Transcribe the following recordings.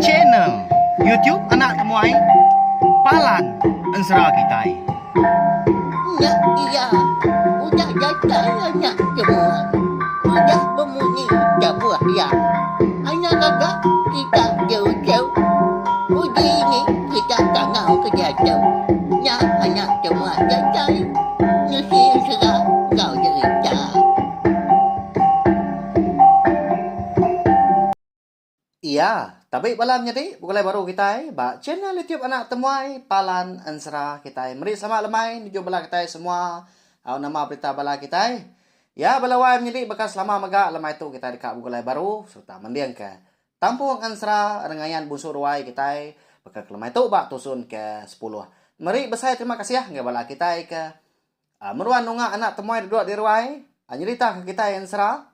Channel YouTube Anak Temuai Palan Ensera Kitai. Nya iya udah datai anak temuai udah bemunyi tabuh iya. Anak gaga kita jauh-jauh uji ni kita kangau ke diatu. Nya anak temuai datai nusi ensera enggau jerita. Iya, tabi bala menyadi begulai baru kitai ba channel YouTube Anak Temuai Palan Ensera kitai. Meri selamat lemai nuju bala kitai semua. Au nama berita bala kitai. Ya bala wai menyadi baka selama mega lemai tu kitai deka begulai baru sereta mendingka tampung ensera rengayan bunsu ruai kitai baka ke lemai tu ba tusun ke sepuluh. Meri besai terima kasih ngagai bala kitai ke meruan nunga anak temuai duduk di ruai nyerita ke kitai ensera.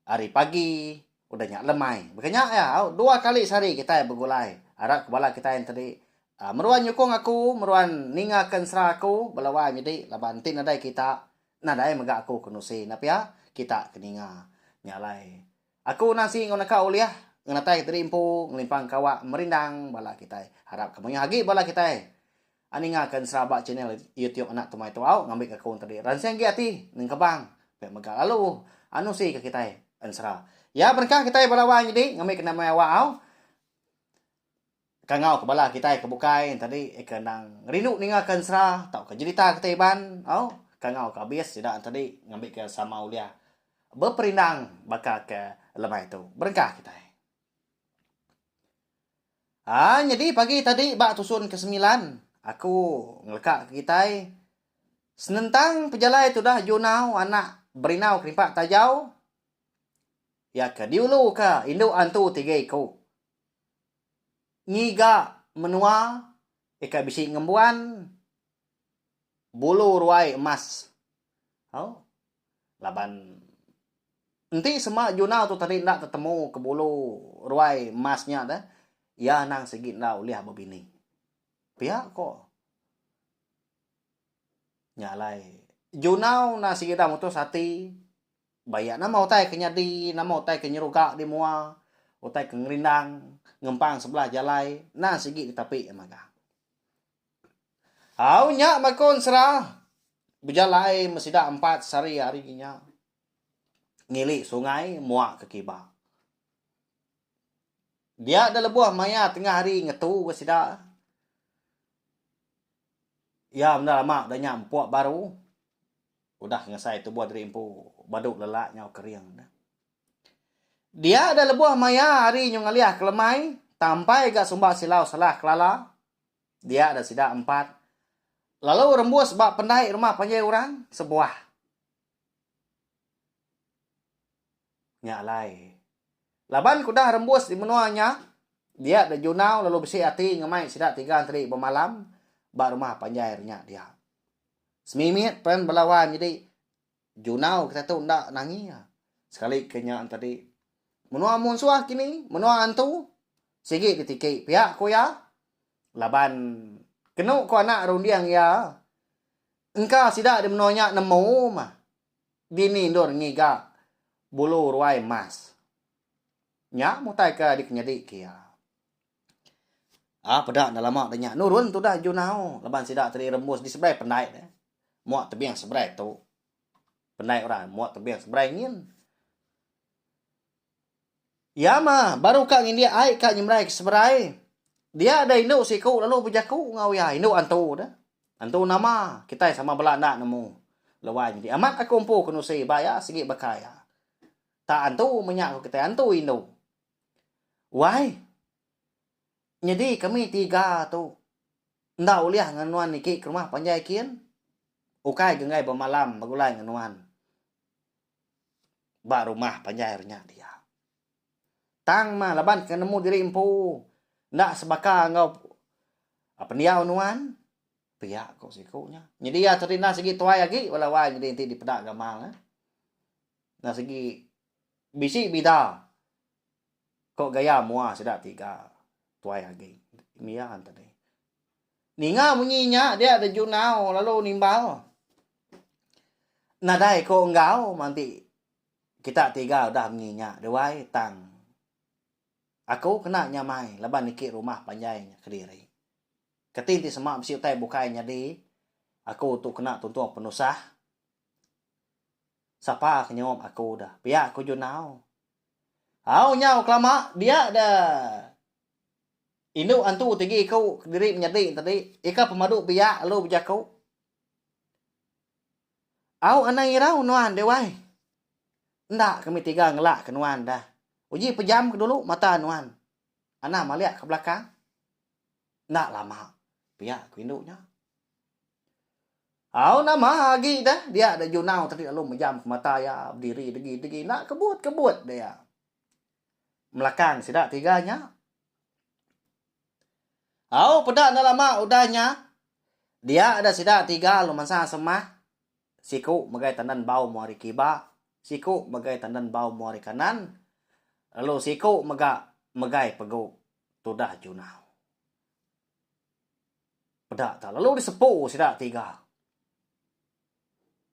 Ari pagi, udah nya lemai. Baka nya iya, au dua kali sehari kitai begulai. Arap ke bala kitai enti uhh meruan nyukung aku, meruan ninga ke ensera aku bala wai nyadi laban enti nadai kita, nadai mega aku ke nusi enda pia, kita ke ninga. Nya alai aku nasi enggau naka ulih ngenatai ke diri empu ngelimpang ke awak merindang bala kitai. Arap ke mayuh agi bala kitai Ninga ke ensera ba channel YouTube anak tumai tu au ngambi ke aku tadi ransing agi ati nengkebang pia mega lalu anu si ke kitai ensera. Ya berengkah kitai bala wai nyadi ngambi ke nama awak au kangau ke bala kitai ke bukai tadi ke endang rindu ninga ke ensera tauka jerita kitai Iban au kangau ke abis sida tadi ngambi ke sama ulih beperindang baka ke lemai tu. Berengkah kitai. Haa nyadi pagi tadi ba tusun ke semilan aku ngeleka ke kitai senentang pejalai tudah Junau anak Berinau Kerimpak Tajau iya ke diulu ka indu antu tiga iku ngiga menua ika bisi ngembuan bulu ruai emas. Au laban Enti sema Junau tu tadi enda tetemu ke bulu ruai emas nya deh, iya anang sigi enda ulih bebini. Pia ko. Nya alai Junau enda sigi dah mutus ati ba iya nama utai ke nyadi, nama utai ke nyeruga di mua, utai ke ngerindang ngempang sebelah jalai enda sigi ditapi iya magang. Au nya meh ko ensera bejalai mesida empat sehari hari nya. Ngili sungai muak ke kiba. Dia da lebuh maya tengah hari ngetu ke sida. Iya menda lama da nya empuk baru udah ngesai tubuh diri empu badu lelak nyau kering ne. Dia da lebuh maya hari nyu ngalih ke lemai tampai ga sumba silau salah kelala dia da sida empat lalu rembus ba pendai rumah panjai orang sebuah. Nya alai, laban ke udah rembus di menua nya, dia deh Junau lalu bisi ati ngemai sida tiga enteri bemalam ba rumah panjai nya dia. Semimit pen bala wai nyadi Junau kita tu enda nangi iya. Sekali ke nya entadi menua munsuh kini, menua antu sigi ditiki pia ku iya laban kenu ku anak runding iya Engka sida di menua nya nemu mah dini endur ngiga bulu ruai emas. Nya meh utai ke dikenyadi ke iya. Ah peda enda lama da nya nurun tudah Junau laban sida tadi rembus di seberai pendai deh. Muak tebing seberai tu. Pendai orang muak tebing seberai nyin. Iya mah baru ka ngindik ai ka nyemerai ke seberai. Dia da indu siku lalu bejaku enggau iya, indu antu deh. Antu nama kitai sama bela enda nemu. Lewai nyadi amat aku empu ke nusi ba iya sigi baka iya. Tak antu menya ku kitai antu indu. Wai nyadi kami tiga tu enda ulih ngan nuan niki ke rumah panjai kin ukai genggai bemalam begulai ngan nuan. Ba rumah panjai re nya dia. Tang mah laban ke nemu diri empu enda sebaka enggau pendiau nuan pia ko siku nya. Nyadi iya tadi enda sigi tuai agi bala wai nyadi enti dipeda gamal ne. Enda sigi bisi bida ko gaya mua sida tiga tuai agi mia tadi. Ninga munyi nya dia da Junau lalu nimbal. Nadai ko enggau manti kita tiga udah munyi nya duai tang. Aku kena nyamai laban niki rumah panjai nya kediri. Keti enti sema bisi utai bukai nyadi, aku tu kena tuntung penusah. Sapa ke nyaup aku dah, pia ku Junau. Au nyau kelama dia da indu antu tigi iku kediri menyadi tadi ika pemadu biak lalu bejaku. Au anang irau nuan deh wai. Enda kami tiga ngelak ke nuan dah. Uji pejam ke dulu mata nuan. Anang malik ke belakang. Enda lama pia ku indu nya. Au nama agi dah dia da junau tadi lalu mejam ke mata iya bediri degi degi enda kebut kebut dia. Melakang sida tiga nya. Au peda enda lama udah nya, dia da sida tiga lalu mansa semah, siku megai tandan bau mua ari kiba, siku megai tandan bau mua ari kanan, lalu siku mega megai pegu tudah junau. Peda ta lalu disepu sida tiga.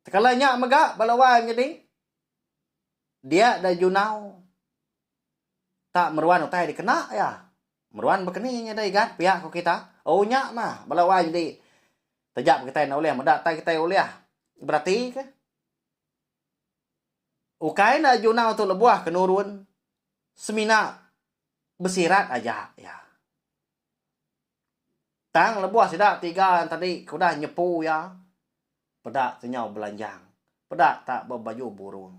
Tekala nya mega bala wai nyadi dia da junau tak meruan utai dikena iya. Meruan bekeni nya deh igat pia ku kita. Oh nya mah bala wai nyadi taja kitai enda ulih meda tai kitai ulih berati ke. Ukai enda junau tu lebuh ke nurun semina besirat aja iya. Tang lebuh sida tiga tadi ke udah nyepu iya peda ke nyau belanjang peda tak bebaju burung.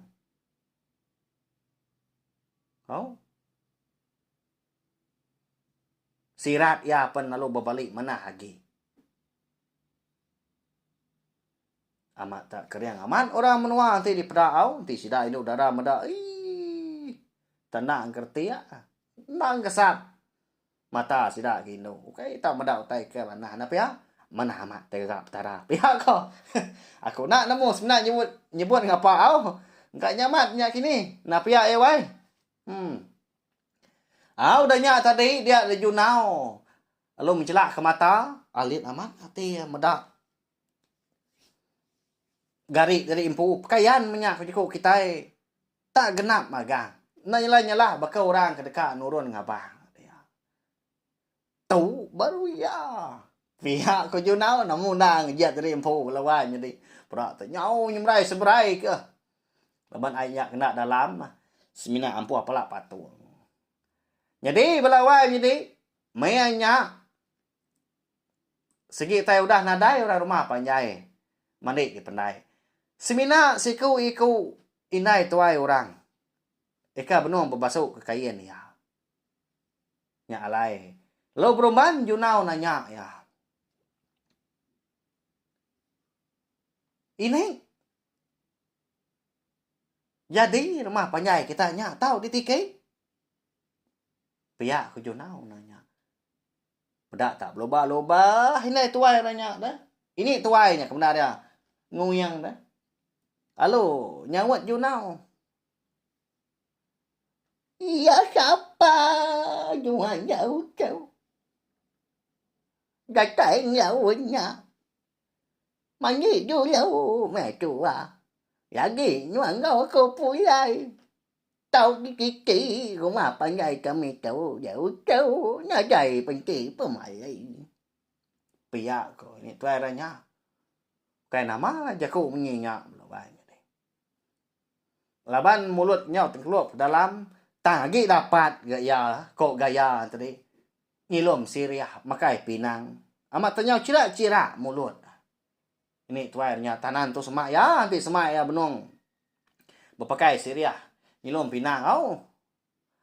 Au. Sirat iya pen lalu bebali manah agi. Amat tak kering amat orang menua enti dipeda au enti sida indu dara meda eii tenang keretik endang kesap mata sida ke indu ukai tau meda utai ke manah enda pia manah amat tega petara pia ko aku enda nemu semina nyebut nyebut ngapa au engka nya amat nya kini enda pia iya wai. Hmm. Au udah nya tadi dia lejunau lalu menchelak ke mata alit amat ati iya meda gari diri empu pekayan menya ku jaku kitai tak genap magang enda nyelah nyelah baka orang ke deka nurun ngabang. Tu baru iya. Pia ku Junau nemu enda ngejat diri empu bala wai nyadi peda tu nyau nyemerai seberai ke. Laban ai nya kena dalam semina ampuh pala patung. Nyadi bala wai nyadi maya nya sigi tai udah nadai orang rumah panjai mandi ke pendai. Semina siku iku indai tuai orang ika benung bebasu ke kain iya. Nya alai, lalu berumban Junau nanya iya. Ini jadi rumah panjai kita nya tau ditiki? Pia ku Junau nanya. Peda tak belubah-lubah indai tuai orang nya dah. Ini tuai nya ke bendar iya nguyang dah. Lalu nyaut Junau. Iya sapa nuan jauh tu. Datai enggau nya. Mandi dulu meh tua. Lagi nuan enggau aku pulai. Tau dititi rumah panjai kami tu jauh tu nadai penti pemali. Pia ko ini tuai ra nya. Ukai nama jaku munyi nya. Laban mulut nyau tengkelup ke dalam tang agi dapat ga iya ko gaya tadi ngilum sirih makai pinang amat te nyau chira chira mulut. Ini tuai nya tanan tu semak iya enti semak iya benung bepakai sirih ngilum pinang au.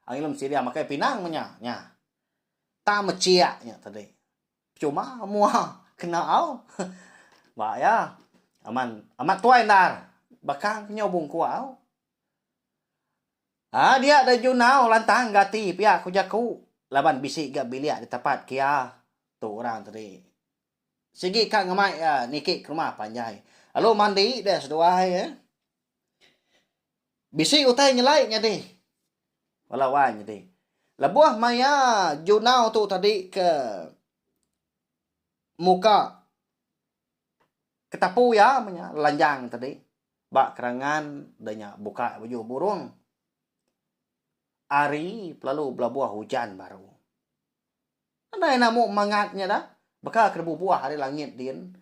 Ngilum sirih makai pinang meh nya nya. Tang mechik nya tadi. Pechuma mua kena au. Ba iya aman amat tuai endar bakang ke nyau bungkuk au. Aa dia da junau lantang ga ati pia ku jaku laban bisi ga bilik ditapat ke iya tu orang tadi. Sigi ka ngemai iya niki ke rumah panjai lalu mandi deh seduai iya. Bisi utai nyelai nyadi. Bala wai nyadi. Lebuh maya junau tu tadi ke muka ketapu iya meh nya lelanjang tadi ba kerangan da nya buka baju burung. Hari pelalu belabuh ujan baru. Nadai namu mangat nya dah. Baka ke bubuh ari langit din.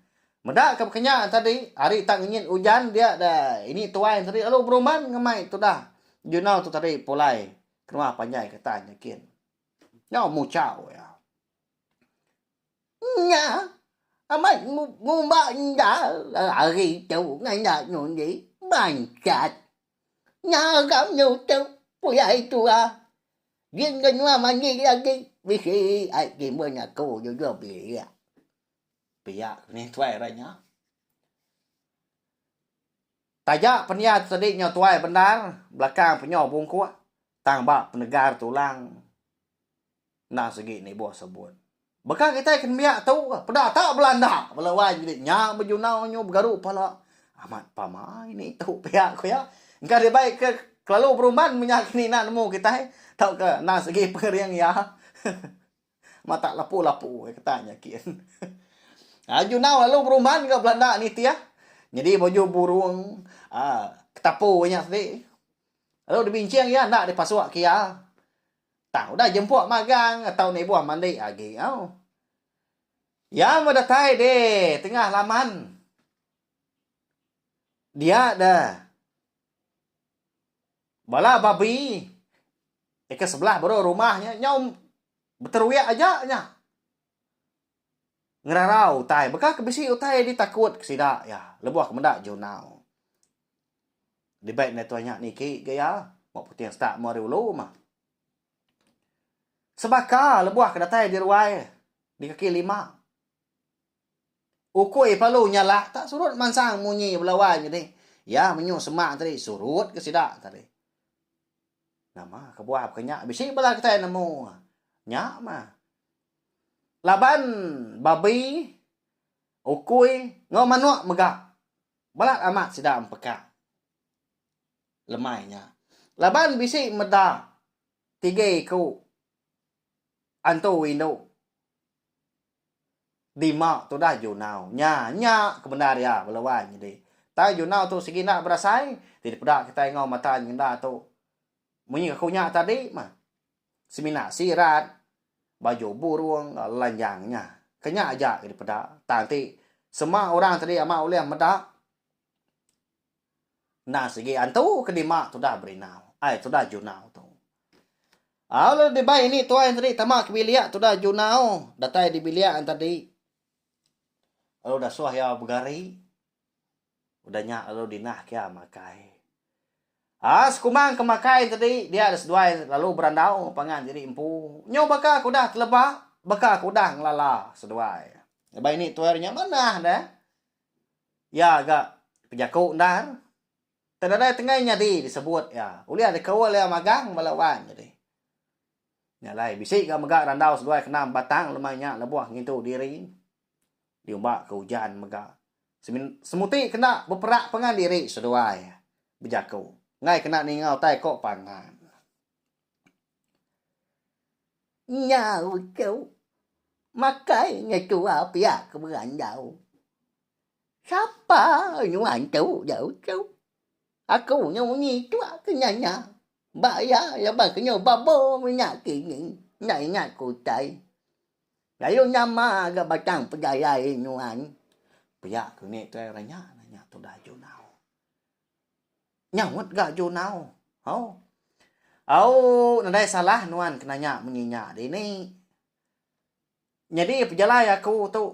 Meda ke bekenya tadi, hari tak ngenyit ujan dia da ini tuai tadi lalu berumban ngemai tudah Junau tu tadi pulai ke rumah panjai ke tan nyekin. Nyau muchau iya. Nya amat ngumba enda hari tu ngena nundi bansat. Nyaram nutu pulai tua. Gin ga nyua mandi agi bisi ai timbun aku jujur bilik. Pia ke nih tuai ra nya. Taja pendia tu tadi nyau tuai bendar belakang penyau bungkuk tang ba penegar tulang Endang sigi nibuh sebut. Baka kitai ke nembiak tu peda tak belanda bala wai nyadi nya bejunau nyu begaru pala. Amat pama ini tu pia ku iya. Engka dibai ke kelalu berumban menya kini enda nemu kitai tauka endang sigi pengering iya. Matak lapu-lapu iya keta nya kin. Junau lalu berumban ga belanda nitih nyadi baju burung uhh ketapu nya sidi. Lalu dibinching iya enda dipasuk ke iya. Tang udah jempuk magang atau nibuh mandi agi au. Iya meh datai di tengah laman. Dia deh bala babi ke sebelah baru rumah nya nyau beteruik aja nya. Ngerarau utai baka ke bisi utai ditakut ke sida iya lebuh ke meda junau. Dibai meh tuai nya niki ga iya ba puting setak meh ari ulu mah. Sebaka lebuh ke datai di ruai di kaki lima. Ukui pelalu nyalak tak surut mansang munyi bala wai nyadi. Iya menyu semak tadi surut ke sida tadi. Nama kebuah baka nya bisi bala kitai nemu. Nya mah. Laban babi, ukui enggau manuk mega balat amat sida empeka lemai nya. Laban bisi meda tiga iku antu indu dima tudah junau. Nya nya ke bendar iya bala wai nyadi. Tang junau tu sigi enda berasai ti dipeda kitai enggau mata nyengenda tu. Munyi aku nya tadi mah. Semina sirat, baju burung enggau lelanjang nya. Ke nya aja ke dipeda. Tang ti sema orang tadi amat ulih meda endang sigi antu ke dima tudah berinau ai tudah junau tu. Au lalu dibai ini tuai tadi tama ke bilik tudah junau datai di bilik tadi lalu dasuh iya begari. Udah nya lalu dinah ke iya makai. Aa sekumbang ke makai tadi dia da seduai lalu berandau pangan diri empu. Nyau baka ke udah teleba, baka ke udah ngelala seduai. Laban ini tuai nya manah deh. Iya ga pejaku endar. Tang nadai tengai nyadi disebut iya. Ulih dikaul iya magang bala wan jadi. Nya alai bisi ga mega randau seduai kena batang lemai nya lebuh ngintu diri. Diumba ke ujan mega. Semuti kena beperak pangan diri seduai bejaku. Enggai kena ninga utai ko pangan. Nyau tu makai ngetua pia ke berandau. Sapa nuan tu jauh tu. Aku nya munyi tua ke nanya. Ba iya laban ke nyau babo menya kini enda ingat ke utai. Lalu nama ga batang pejalai nuan? Pia ke ni tuai orang nya nanya tudah Junau. Nyaut ga Junau. Au. Au nadai salah nuan ke nanya munyi nya dini. Nyadi pejalai aku tu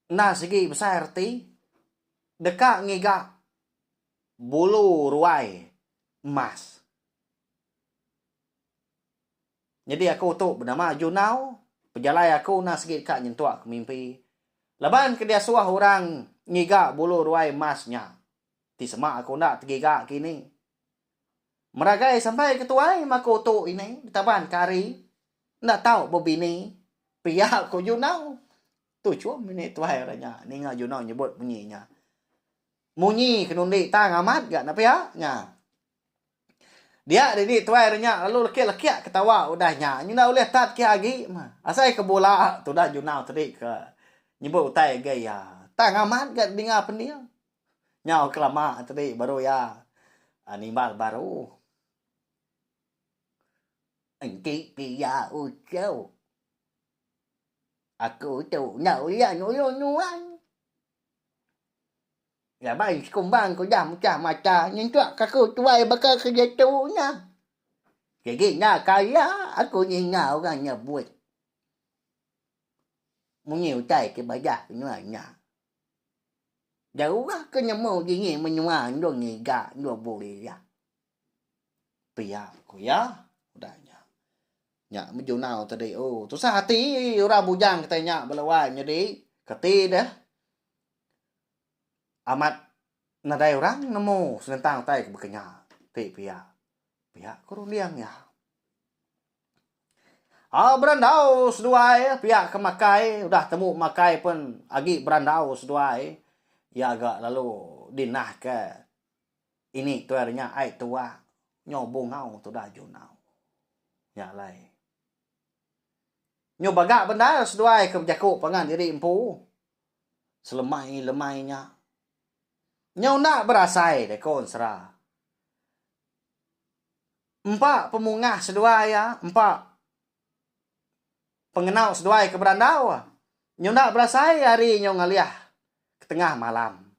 enda sigi besai reti deka ngiga bulu ruai emas. Nyadi aku tu benama Junau, pejalai aku enda sigi deka nyentuk ke mimpi. Laban ke diasuh orang ngiga bulu ruai emas nya, ti sema aku enda tegiga kini. Meragai sampai ke tuai meh aku tu ini ditaban ke hari enda tau bebini, pia ku Junau. Tu chum ini tuai orang nya ninga Junau nyebut munyi nya. Munyi ke nundi tang amat ga ne pia nya. Dia didi tuai re nya lalu lekik-lekik ketawa udah nya. Nyenda ulih tat ke agi mah. Asai ke bula tudah junau tadi ke nyebut utai agi iya. Tang amat ga dinga pending. Nyau ke lama tadi baru iya nimbal baru. Enti pia uchu. Aku tu enda ulih nulung nuan. Laban sekumbang ke udah mechah mata nyentuk ke aku tuai baka ke diatu nya. Sigi enda kala aku ninga orang nyebut munyi utai ke badah ke nuan nya. Jauh ke nemu dini menua endur ngiga endur bulih. Pia ku iya udah nya. Nya mejunau tadi oh tusah ati orang bujang kitai nya bala wai nyadi keti deh. Amat nadai orang nemu senentang utai ke baka nya ti pia. Pia ku runding iya. Au berandau seduai pia ke makai udah temu makai pen agi berandau seduai iya ga lalu dinah ke Ini tuai nya ai tuak nyo bungau tudah junau. Nya alai. Nyo baga bendar seduai ke bejaku pangan diri empu. Selemai-lemai nya. Nyo enda berasai deh ko ensera. Empa pemungah seduai iya, empa pengenau seduai ke berandau. Nyo enda berasai hari nyo ngalih ke tengah malam.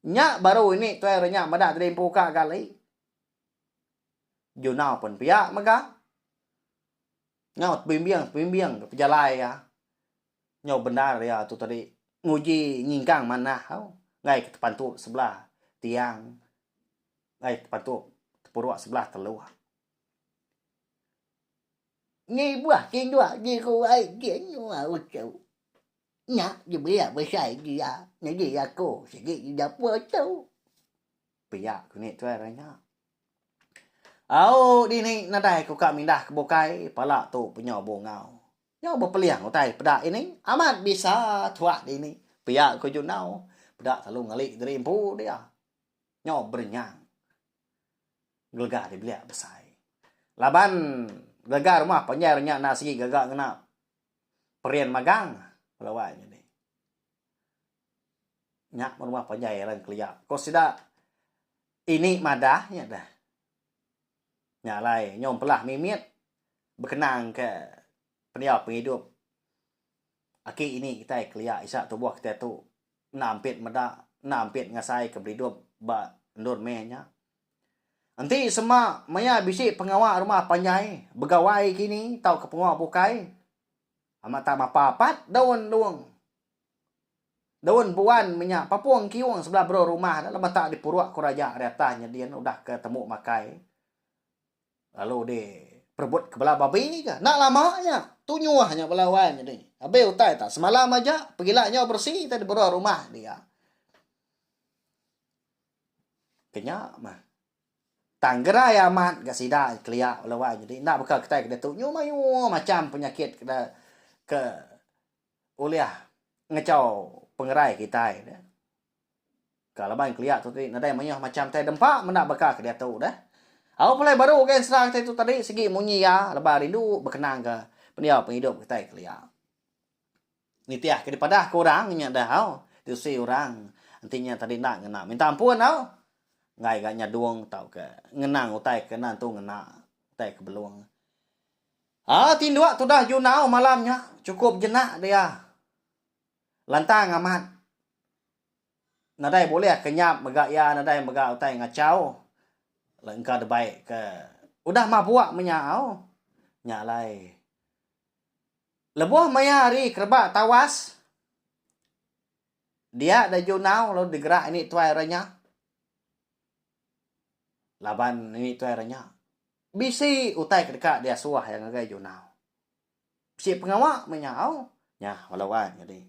Nya baru ini tuai orang nya meda diri empu ka gali. Junau pun pia mega. Nyau tebimbing-tebimbing ke pejalai iya. Nyau bendar iya tu tadi nguji nyingkang manah tau enggai ke tepantup sebelah tiang enggai tepantup tepuruk sebelah teluh. Ni buah tinduk diruai din nyua uchu. Nya diberi besai dia nyadi aku sigi di dapur tu. Pia ku ni tuai orang nya. Au dini nadai ku ka mindah ke bukai pala tu penyau bungau. Nyau bepeling utai peda ini amat bisa tuak dini. Pia ku Junau peda lalu ngali diri empu dia. Nyau berenyang gelega di bilik besai. Laban gelega rumah panjai orang nya enda sigi gaga ngena Perin magang bala wai nyadi. Nya meh rumah panjai orang kelia. Ko sida ini madah nya dah. Nya alai nyau empelah mimit bekenang ke pendiau pengidup aki ini kitai kelia isa tubuh kitai tu enda ampit meda enda ampit ngasai ke beridup ba endur meh nya. Enti sema maya bisi pengawa rumah panjai begawai kini tauka pengawa bukai amat tak mapa apat daun dung. Daun buan menya papung kiung sebelah bro rumah ne laban tak dipuruk ku raja ari atas nyedin udah ke temu makai lalu di perebut ke bala babi ka. Enda lama nya tunyuh nya bala wai nyadi. Abis utai tak semalam aja pegila nyau beresi utai di bro rumah dia. Ke nya mah. Tang gerai amat ga sida kelia bala wai nyadi enda baka kitai ke diatu nyu mayuh macham penyakit ke ke ulih ngechau pengerai kitai deh. Ka laban kelia tu tadi nadai mayuh macham tai dempa menda baka ke diatu deh. Au pulai baru ga ensera kitai tu tadi sigi munyi iya leban rindu bekenang ke pendiau pengidup kitai kelia. Nitih ke dipadah ke orang nya dah au. Diusi orang enti nya tadi enda ngena minta ampun au. Enggai ga nyadung tauka ngenang utai ke enda entu ngena utai ke belung. Aa tinduk tudah junau malam nya chukup jenak dia. Lantang amat. Nadai bulih ke nyap mega iya nadai mega utai ngachau. Engka debai ke udah mabuk menya au. Nya alai. Lebuh maya hari kerebak tawas, dia da junau lalu digerak ini tuai orang nya. Laban ini tuai orang nya bisi utai ke deka diasuh iya ngagai junau. Bisi pengawa meh nya au. Nya bala wan nyadi.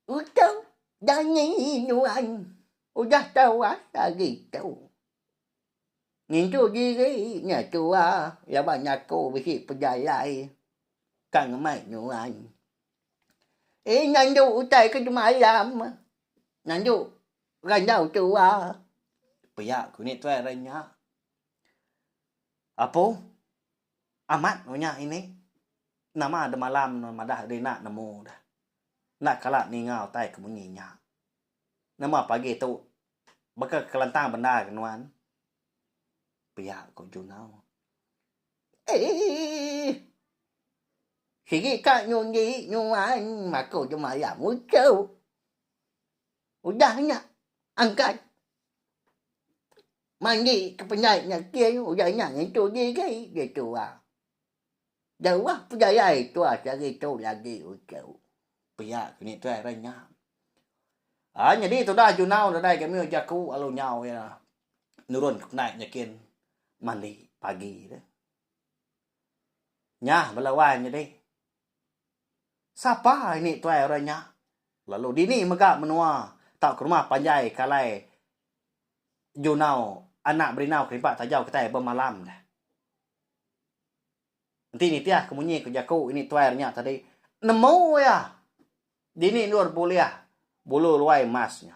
Utung dani nuan udah tawas agi tu. Ngintu diri nya tua laban aku bisi pejalai ka ngemai nuan. Eh nandu utai ke demalam nandu randau tua. Pia ku ni tuai ari nya. Apu amat nya ini nama demalam madah diri enda nemu dah. Enda kala ninga utai ke munyi nya. Nama pagi tu baka kelantang bendar ke nuan. Pia ko Junau. Eii. Sigi ka nyundi nyuan aku jemalam uchu. Udah nya angkat mandi ke pendai nya kin udah nya ngintu diri ditu ah. Jauh pejalai tua sehari tu lagi uchu. Pia ke ni tuai rai nya. Aa nyadi tudah Junau nadai ga mih jaku lalu nyau iya nurun ke pendai nya kin mandi pagi tu. Nyah bala wai nyadi. Sapa ini tuai orang nya? Lalu dini mega menua tauka rumah panjai ke alai Junau anak Berinau kerimpak tajau kitai bemalam deh. Enti nitih ke munyi ke jaku ini tuai orang nya tadi, nemu iya dini endur bulih bulu luai emas nya.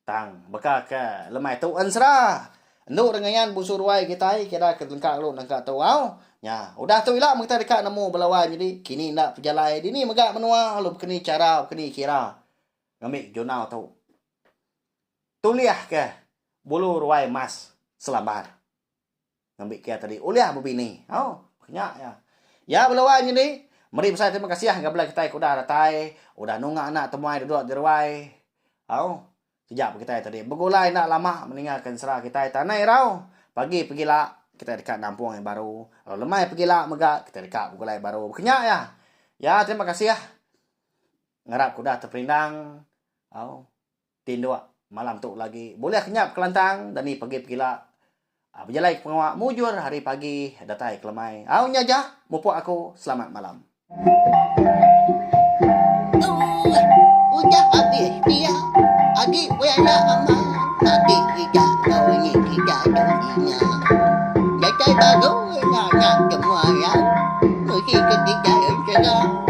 Tang baka ke lemai tu ensera endu rengayan bunsu ruai kitai kira ke lengka lalu nangka tu au. Nya udah tu ila meh kitai deka nemu bala wai nyadi kini enda pejalai dini mega menua lalu bekeni chara bekeni kira ngambi junau tu. Tulih ke bulu ruai mas selambar. Ngambi ke tadi ulih bebini. Au, nya iya. Ya bala wai nyadi, meri besai terima kasih ngagai bala kitai ke udah datai, udah nunga anak temuai duduk di ruai. Au, sejap kitai tadi begulai enda lama meningaka ensera kitai tanah irau. Pagi pegila kitai deka nampung iya baru. Lalu lemai pegila mega kitai deka begulai baru. Baka nya iya. Ya terima kasih. Ngarap ke udah teperindang. Au. Tinduk malam tu lagi bulih kenyap kelantang dani pagi pegila bejalai ke pengawa mujur hari pagi datai ke lemai. Au nya aja mupuk aku selamat malam. Udah abis pia agi beranak amat agi sida enggau ini sida tu dinga. Datai baru enda anak temua orang mesti ke kitai ensera.